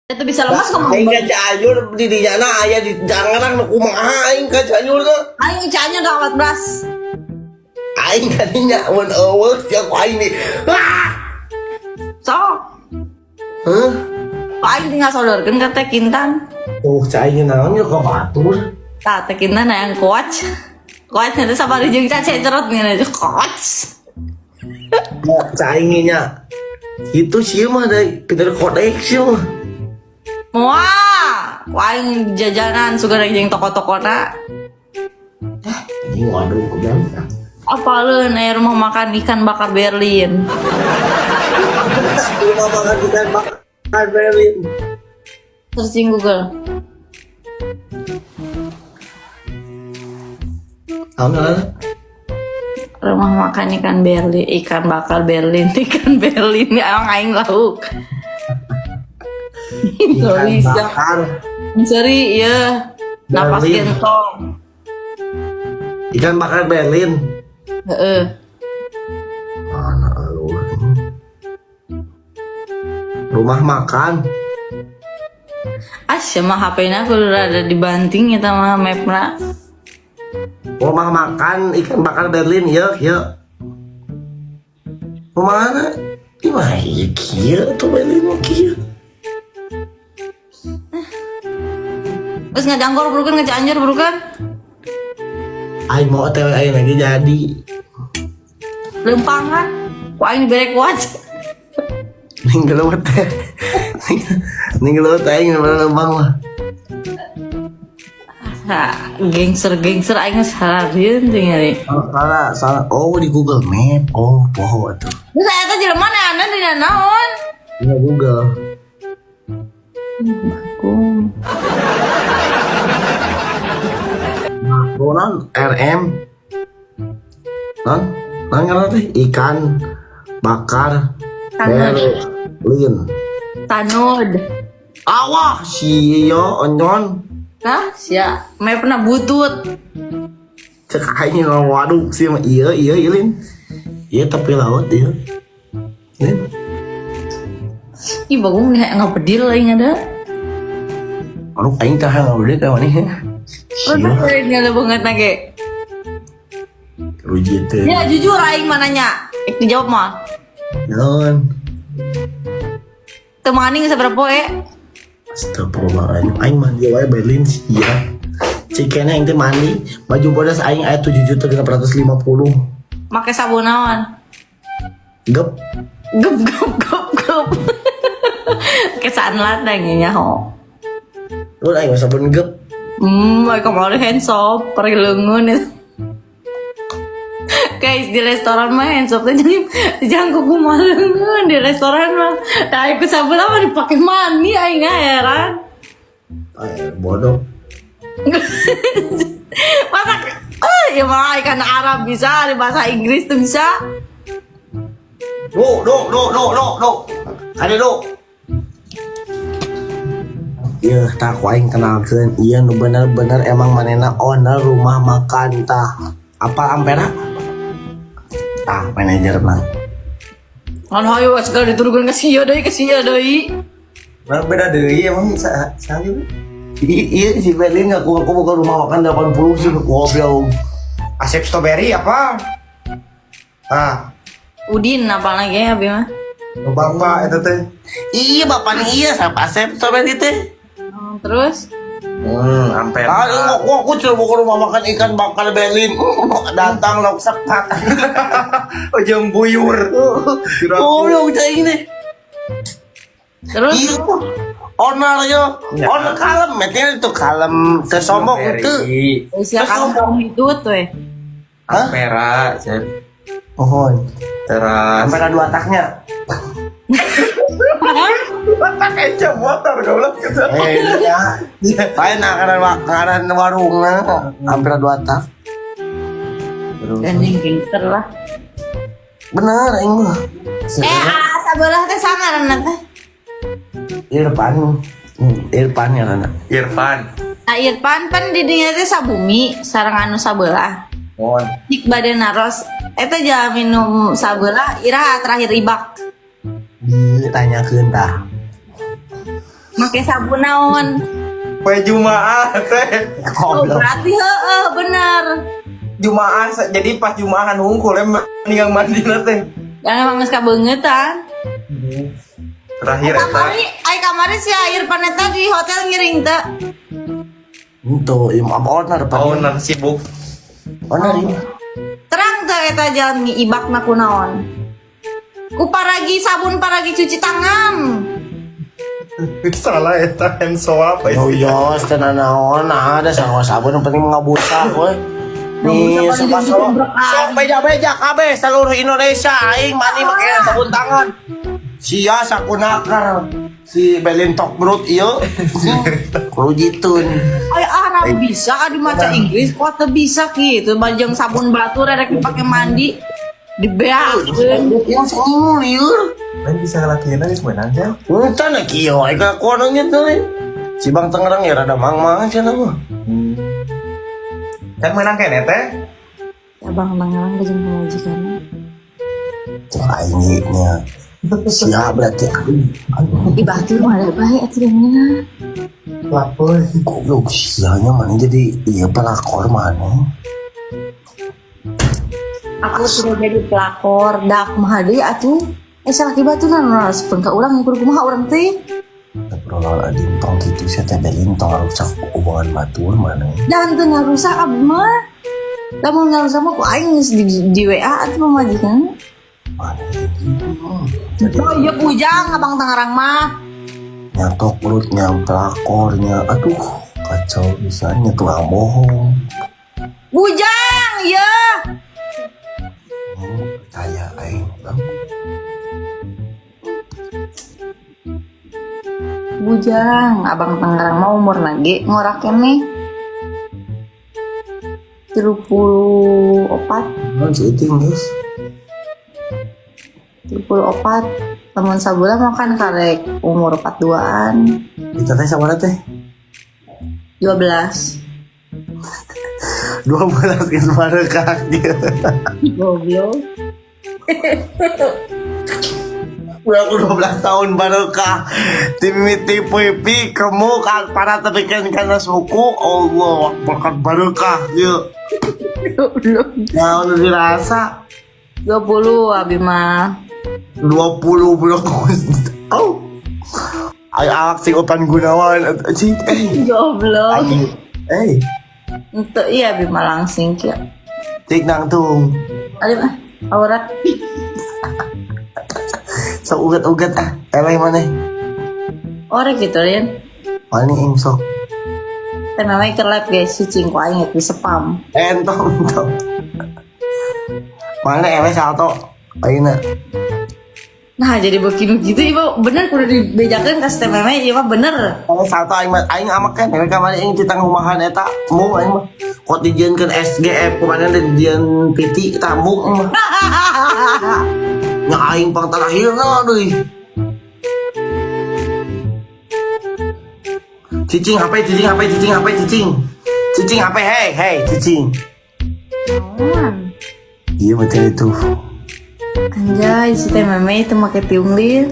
Itu bisa lemas ngomong. Aing ka Cianjur di dinya na aya di Tangerang nu kumaha aing ka Cianjur teh. Aing Cianjur tanggal 14. Aing ka dinya mun eueuh sia ku aing di. Ah! Sok. Hah? Kok aing tinggal sodorkeun ka Teh Kintan. Tuh cai aing naon nya ka batur. Tah Teh Kintan yang coach. Coach nanti sabar jeung cace cerot nih coach. Ya, cai aing nya. Itu sih mah dari pinter kodek sih mah. Wah, aing jajanan suka jeung toko-tokona. Anjing waduh goblok. Apaleun aya rumah makan ikan bakar Berlin. Rumah makan ikan bakar Berlin. Searching Google. Tahu nggak? Rumah makan ikan Berlin, ikan bakar Berlin, ikan Berlin emang aing lauk. Ikan Sorry, bakar sorry, iya. Napas Berlin. gentong. Ikan bakar Berlin. Heeh. Mana lu? Rumah makan. Ah, mah HP-na kudu rada dibanting eta mah mapna. Rumah makan ikan bakar Berlin, ya, ya. Rumah mana? Gimana ya kieu tuh Berlin mah kieu. Terus ngajangkor burukan ngecanjur burukan. Aing mau OTW aing lagi jadi. Lempang kan? Ku aing dibere kuat. Ninggal teh. Ninggal teh aing lempang mah. Nah, gangster-gangster aing geus hararieun tinggal. Salah, salah. Oh, di Google Map. Oh, poho atuh. Terus aya teh jelema neangan dina naon? Iya Google. Bagong. Non RM. Non, non ngaranna teh ikan bakar Tanur. Berlin. Tanud. Awah si yo onyon. Nah, sia, mapna butut. Cek aing waduh sih mah iya iya ilin. Iya tepi laut iya. Lin. Ih, bagong nih nggak bedil aing ada. Aduh aing tah ngabedil ka maneh. Aduh, aing nggak banget nage. Ruji teh. Ya jujur aing mah nanya. Ik dijawab mah. Naon? Teu maning seberapa poe? Astagfirullahaladzim. Aing mandi wae Berlin sih ya. Cikena aing teh mandi, baju bodas aing aya 7.650.000. Make sabun naon? Gep. Gep gep gep gep. Kesan lah nya ho. Lu aing mah sabun gep. Aing kemarin hand soap, pergi leungeun itu. Guys, di restoran mah hand soap teh jangan kumaha leungeun di restoran mah. Nah, ikut sabun apa dipakai mani aing heran. Eh, bodoh. Masa ya mah ikan Arab bisa, di bahasa Inggris tuh bisa. Do do do do do do. Kade do. Iya, tak ku aing kenalkeun. Iya nu bener-bener emang manena owner rumah makan tah. Apa Ampera? Tah, manajer mah. Kan hayo segala diturunkan ke sia deui, ke sia deui. Nah, beda deui emang sa sa gitu. Iya si Berlin ngaku ngaku buka rumah makan 80 sih goblok. Asep strawberry apa? Ah, Udin apa lagi ya Bima? bapak eta teh. Iya bapaknya iya sama Asep strawberry teh. Terus Ampera. Ah, ngaku aku cuma buka rumah makan ikan bakar Berlin. Datang lauk sepat. Oh, jeung buyur. Goblok cai ini. Terus Iya. Owner yo, owner kalem, metnya itu kalem, tersombong itu. usia kampung itu tuh eh. Hah? Ampera, Cep. Oh, Teras. sampai ada dua taknya. Pakai jam motor goblok gitu. Eh, iya. Lain ngaran warungna, hampir dua tak. Dan yang gangster lah. Bener, aing mah. Sabelah teh sangaran teh. Irfan. Irfan ya anak. Irfan. Nah, Irfan pan di dinya teh sabumi sareng anu sabelah. Mohon. Cik bade naros eta jangan minum sabelah iraha terakhir ibak. Ditanyakeun tah. Make sabun naon? Poe Jumaah teh. Oh, Goblok. berarti heeh bener. Jumaah jadi pas Jumaahan hungkul emang ninggang mandi teh. Yang emang geus kabeungetan. Terakhir eta. Kamari, ai kamari si air paneta di hotel ngiring teu. Itu, im apa owner pan? Owner sibuk. Owner ini. Terang teu eta jalan ngibakna ku naon? Ku paragi sabun paragi cuci tangan. Salah eta hand soap. Oh iya, tenan naon, nah ada sama sabun yang penting ngabusa we. Nih, Ngabusa suka paling sok. gebrakan. Sok beja-beja kabeh seluruh Indonesia aing mandi make sabun tangan. Sia sakunakar si belintok brut ieu. Kurujitun. Ay Arab bisa ah dimaca Inggris kok teu bisa gitu. Bajang sabun batu rek dipake mandi dibeakeun. Yang sini liur. Lain bisa ngelakuin geus meunang teh. Encan na kieu aing kelakuan nya teh. Si Bang Tangerang ya rada mang-mang cenah mah. Kan meunang keneh teh. Abang Tangerang jeung pamajikanna. Tuh aing nya. Sia berarti aing. Aduh, Ih batur mah ada bae atuh deungeunna. Lapor. goblok sianya mana jadi iya pelakor mana. Aku sudah jadi pelakor dak mah deui atuh. Eh salaki batur nu resepkeun ka urang kudu kumaha urang teh. Perlu lawan adintong gitu saya teh belintong rusak hubungan batur mana. Dan teu ngarusak abdi mah. Lamun ngarusak mah ku aing geus di WA atuh pamajikan. Mana jadi Oh iya bujang abang Tangerang mah. nyatok perutnya pelakornya aduh kacau bisanya tukang bohong. Bujang ya. Percaya aing bang. Bujang, abang Tangerang mah umur lagi ngorak nih. 34. Non si Iting guys. 34. Lamun sabulan mah kan karek umur 42-an. Kita teh sama teh 12. 12 geus barekak dia. Goblok. Aku 12 tahun barokah. Timiti pipi kamu kan para tepikan karena suku Allah berkat barokah dia. Goblok. Nah, udah dirasa 20 abi mah. 20 bulan. Oh. Ayo alak sing Opan Gunawan cik eh. Goblok. Eh, Ente iya abi mah langsing kieu. cik nangtung. Alim ah, aurat. Sok uget-uget ah, eleh maneh. Ore gitu Lin. Mana ing sok. Teh memang ke live guys, si cingku aing di spam. Entong entong. Mana eleh salto. Ayeuna. Nah, jadi begini gitu ibu bener kudu dibejakeun ka si teh meme ieu mah bener. Eleh salto aing mah aing amak kan mereka kamari aing citang rumahan eta mung aing mah. Kok dijieunkeun SGF kumaha dijieun PT eta mung aing mah. Nya aing pang terakhirna deui. Cicing HP, cicing HP, cicing HP, cicing. Cicing HP, hey, hey, cicing. Naon? Iya betul itu. Anjay, si teh meme itu make tiung lin.